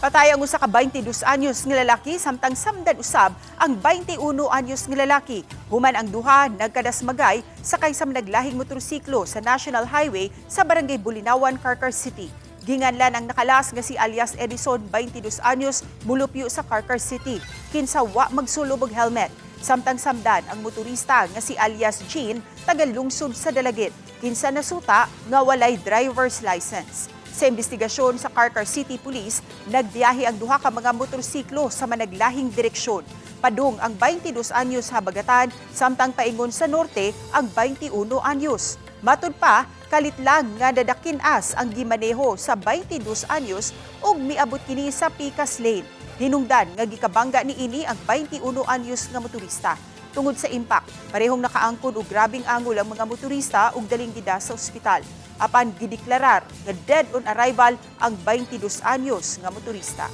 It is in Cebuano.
Patay ang usa ka 22 anyos nga lalaki samtang samdan usab ang 21 anyos nga lalaki. Human ang duha nagkadasmagay sakay sa naglahing motorsiklo sa National Highway sa Barangay Bulinawan, Carcar City. Ginganlan ang nakalas nga si alias Edison, 22 anyos, mulupyo sa Carcar City. Kinsa wa magsulob og helmet. Samtang samdan ang motorista nga si alias Jean, taga lungsod sa Dalagit. Kinsa nasuta nga walay driver's license. Sa investigasyon sa Carcar City Police, nagbiyahe ang duha ka mga motorsiklo sa managlahing direksyon. Padung ang 22 anyos habagatan, samtang paingon sa norte ang 21 anyos. Matud pa, kalit lang nga dadakin-as ang gimaneho sa 22 anyos ug miabot kini sa Picas Lane. Hinungdan nga gikabangga niini ang 21 anyos nga motorista. Tungod sa impact, parehong nakaangkon og grabing angol ang mga motorista ug daling gida sa ospital. Apan gideklarar nga dead on arrival ang 22 anyos nga motorista.